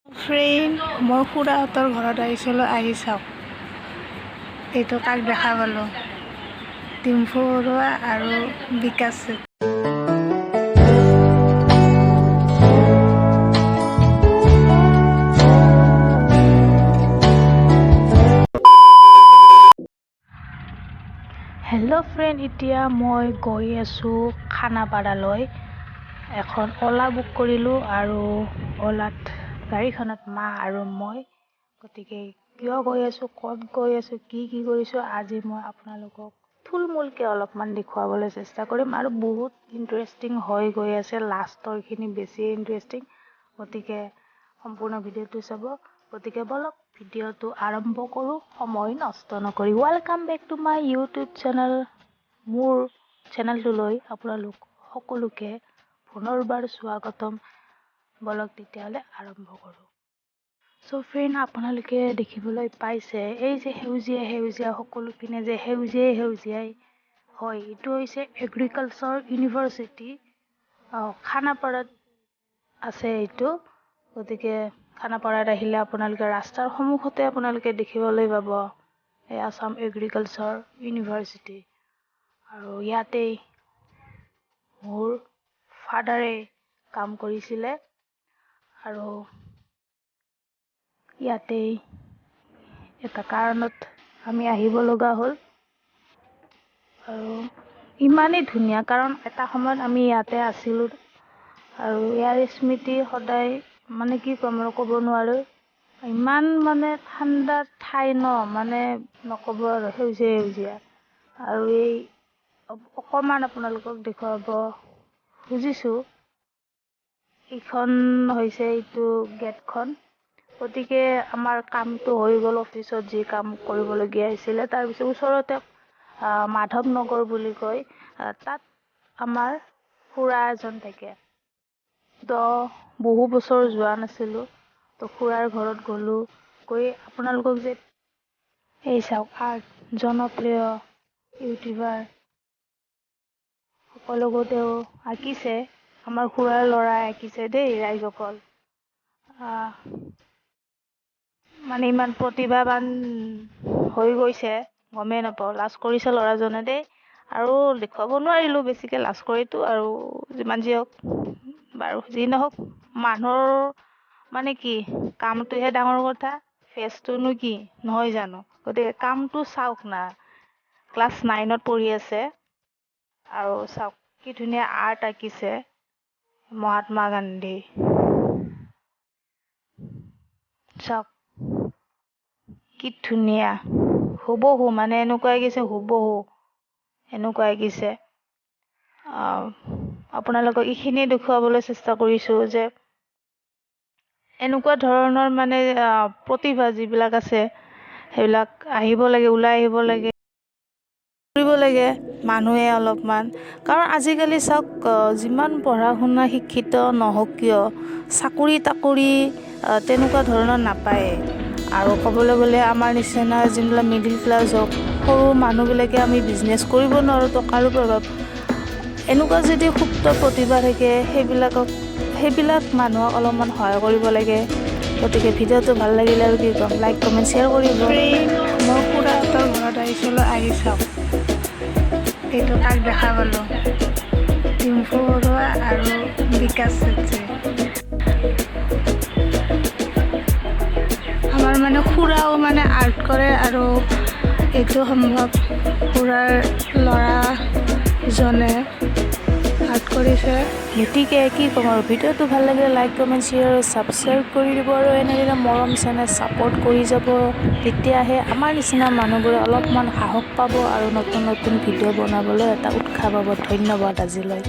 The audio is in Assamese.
ফ্ৰেণ্ড, মই খুৰাহঁতৰ ঘৰত আহিছিলোঁ। আহি চাওক, এইটো কাক দেখা পালোঁ, ডিম্পু বৰুৱা আৰু বিকাশ চেত্ৰী। হেল্ল' ফ্ৰেণ্ড, এতিয়া মই গৈ আছোঁ খানাপাৰালৈ। এখন অ'লা বুক কৰিলোঁ আৰু অ'লাত গাড়ীখনত মা আৰু মই। গতিকে কিয় গৈ আছোঁ, ক'ত গৈ আছোঁ, কি কি কৰিছোঁ, আজি মই আপোনালোকক থুলমূলকৈ অলপমান দেখুৱাবলৈ চেষ্টা কৰিম। আৰু বহুত ইণ্টাৰেষ্টিং হৈ গৈ আছে, লাষ্টৰখিনি বেছি ইণ্টাৰেষ্টিং। গতিকে সম্পূৰ্ণ ভিডিঅ'টো চাব। গতিকে ব'লক, ভিডিঅ'টো আৰম্ভ কৰোঁ সময় নষ্ট নকৰি। Welcome back to my YouTube channel. মোৰ চেনেলটোলৈ আপোনালোক সকলোকে পুনৰবাৰ স্বাগতম। ব'লক তেতিয়াহ'লে আৰম্ভ কৰোঁ। চ' ফ্ৰেণ্ড, আপোনালোকে দেখিবলৈ পাইছে এই যে সেউজীয়া সেউজীয়া সকলো পিনে যে সেউজীয়াই সেউজীয়াই হয়, এইটো হৈছে এগ্ৰিকালচাৰ ইউনিভাৰ্চিটি, খানাপাৰাত আছে এইটো। গতিকে খানাপাৰাত আহিলে আপোনালোকে ৰাস্তাৰ সন্মুখতে আপোনালোকে দেখিবলৈ পাব এই আছাম এগ্ৰিকালচাৰ ইউনিভাৰ্চিটি। আৰু ইয়াতেই মোৰ ফাদাৰে কাম কৰিছিলে আৰু ইয়াতেই এটা কাৰণত আমি আহিব লগা হ'ল। আৰু ইমানেই ধুনীয়া, কাৰণ এটা সময়ত আমি ইয়াতে আছিলোঁ আৰু ইয়াৰ স্মৃতি সদায়, মানে কি ক'ম আৰু, ক'ব নোৱাৰোঁ। ইমান মানে ঠাণ্ডা ঠাই ন, মানে নক'ব আৰু, সেউজীয়া সেউজীয়া। আৰু এই অকণমান আপোনালোকক দেখুৱাব খুজিছোঁ, এইখন হৈছে এইটো গেটখন। গতিকে আমাৰ কামটো হৈ গ'ল, অফিচত যি কাম কৰিবলগীয়া হৈছিলে। তাৰপিছত ওচৰতে মাধৱ নগৰ বুলি কয়, তাত আমাৰ খুৰা এজন থাকে। বহু বছৰ যোৱা নাছিলোঁ, তো খুৰাৰ ঘৰত গ'লোঁ। গৈ আপোনালোকক যে এই চাওক, আৰ্ট জনপ্ৰিয় ইউটিউবাৰ সকলোকো তেওঁ আঁকিছে। আমাৰ খুৰাৰ ল'ৰাই আঁকিছে দেই ৰাইজসকল। মানে ইমান প্ৰতিভাৱান হৈ গৈছে, গমেই নাপাওঁ। লাজ কৰিছে ল'ৰাজনে দেই, আৰু দেখুৱাব নোৱাৰিলোঁ বেছিকৈ, লাজ কৰেতো। আৰু যিমান যি হওক, বাৰু যি নহওক, মানুহৰ মানে কি, কামটোহে ডাঙৰ কথা, ফেচটোনো কি, নহয় জানো? গতিকে কামটো চাওক না, ক্লাছ 9ত পঢ়ি আছে আৰু চাওক কি ধুনীয়া আৰ্ট আঁকিছে, মহাত্মা গান্ধী। চাওক কি ধুনীয়া, হুবহু, মানে এনেকুৱা আঁকিছে, হুবহু এনেকুৱা আঁকিছে। আপোনালোকক এইখিনিয়ে দেখুৱাবলৈ চেষ্টা কৰিছোঁ যে এনেকুৱা ধৰণৰ মানে প্ৰতিভা যিবিলাক আছে সেইবিলাক আহিব লাগে, ওলাই আহিব লাগে, কৰিব লাগে মানুহে অলপমান। কাৰণ আজিকালি চাওক, যিমান পঢ়া শুনা শিক্ষিত নহওক কিয়, চাকৰি তাকৰি তেনেকুৱা ধৰণৰ নাপায়। আৰু ক'বলৈ গ'লে আমাৰ নিচিনা যোনবিলাক মিডিল ক্লাছ হওক, সৰু মানুহবিলাকে আমি বিজনেছ কৰিব নোৱাৰোঁ, টকাৰো প্ৰভাৱ। এনেকুৱা যদি সুপ্ত প্ৰতিভা থাকে, সেইবিলাক মানুহক অলপমান সহায় কৰিব লাগে। গতিকে ভিডিঅ'টো ভাল লাগিলে আৰু কি ক'ম, লাইক কমেণ্ট শ্বেয়াৰ কৰিব। মই খুৰাহঁতৰ ঘৰত আহিছিলোঁ। আহি চাওক, এইটো কাক দেখা পালোঁ, ডিম্পু বৰুৱা আৰু বিকাশ চেত্ৰী। আমাৰ মানে খুৰাও মানে আৰ্ট কৰে আৰু এইটো সম্ভৱ খুৰাৰ ল'ৰাজনে আৰ্ট কৰিছে। গতিকে কি ক'ম আৰু, ভিডিঅ'টো ভাল লাগিলে লাইক কমেণ্ট শ্বেয়াৰ ছাবস্ক্ৰাইব কৰি দিব আৰু এনেদৰে মৰম চেনেহ ছাপোৰ্ট কৰি যাব। তেতিয়াহে আমাৰ নিচিনা মানুহবোৰে অলপমান সাহস পাব আৰু নতুন নতুন ভিডিঅ' বনাবলৈ এটা উৎসাহ পাব। ধন্যবাদ আজিলৈ।